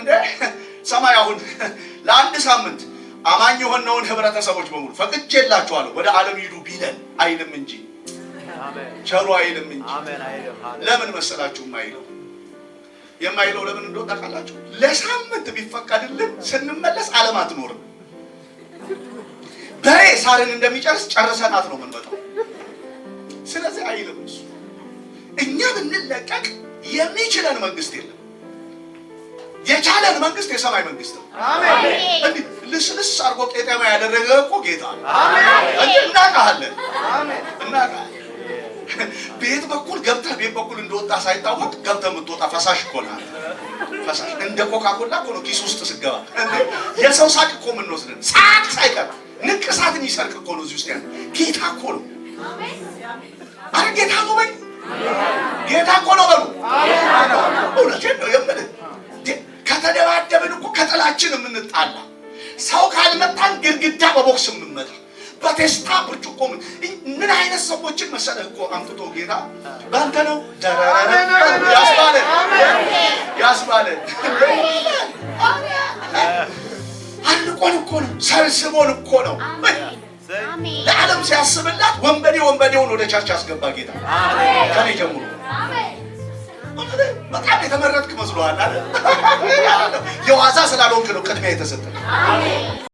እንደ ሰማይ አሁን ለአንድ ሳምንት አማኝ የሆነውን ህብረተሰቦች በሙሉ ፈቅጄላችኋለሁ ወደ ዓለም ሂዱ ቢለን አይልም እንጂ፣ ቸሩ አይልም እንጂ። ለምን መሰላችሁ የማይለው? የማይለው ለምን እንደሆነ ታውቃላችሁ? ለሳምንት ቢፈቀድልን ስንመለስ ዓለም አትኖርም። በሬ ሳርን እንደሚጨርስ ጨርሰናት ነው የምንመጣው። ስለዚህ አይልም እሱ። እኛ ብንለቀቅ የሚችለን መንግስት የለም። የቻለን መንግስት የሰማይ መንግስት ነው። እንዲህ ልስልስ አድርጎ ቄጠማ ያደረገ እኮ ጌታ ነው። እንጂ እናውቃለን፣ እናውቃለን። ቤት በኩል ገብተህ ቤት በኩል እንደወጣ ሳይታወቅ ገብተህ የምትወጣ ፈሳሽ እኮ ነህ። ፈሳሽ እንደ ኮካኮላ እኮ ነው። ኪስ ውስጥ ስገባ የሰው ሳቅ እኮ የምንወስድን ሳቅ ሳይቀር ንቅሳት የሚሰርቅ እኮ ነው። እዚህ ውስጥ ያለ ጌታ እኮ ነው። አረ ጌታ ነው በይ፣ ጌታ እኮ ነው በሉ። እውነቴን ነው የምልህ። ከተደባደብን እኮ ከጥላችን የምንጣላ፣ ሰው ካልመታን ግድግዳ በቦክስ የምንመታ፣ በቴስታ ብርጭቆ፣ ምን ምን አይነት ሰዎችን መሰለህ እኮ አምጥቶ ጌታ በአንተ ነው ደረረረ ያስባለ ያስባለ። አልቆን እኮ ነው፣ ሰብስቦን እኮ ነው። ለዓለም ሲያስብላት ወንበዴ ወንበዴውን ወደ church አስገባ ጌታ ከኔ ጀምሮ። በጣም የተመረጥክ መስሎሃል አይደል? የዋዛ ስላልሆንክ ነው ቅድሚያ የተሰጠ።